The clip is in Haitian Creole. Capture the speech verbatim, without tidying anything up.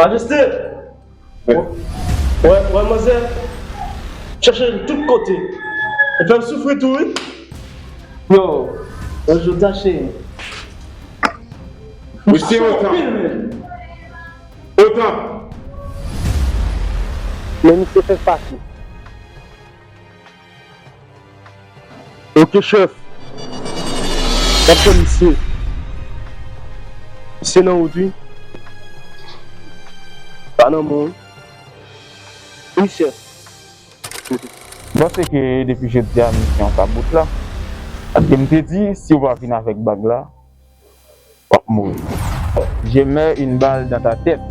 Majesté! Wè, wè, manzè, chèche m tout kote. E fè m soufri tou, wi. Yo, yo tache. Mesye, otan. Otan. Men misye fèk pati. Ok, chèf. W ap tann misye. Misye nan wout, wi. Pa nan men w. Wi, chèf. M panse ke depi jodi a, misyon an ka bout la. Paske m te di, si w pa vin avèk bag la, w ap mouri. Je mets une balle dans ta tête.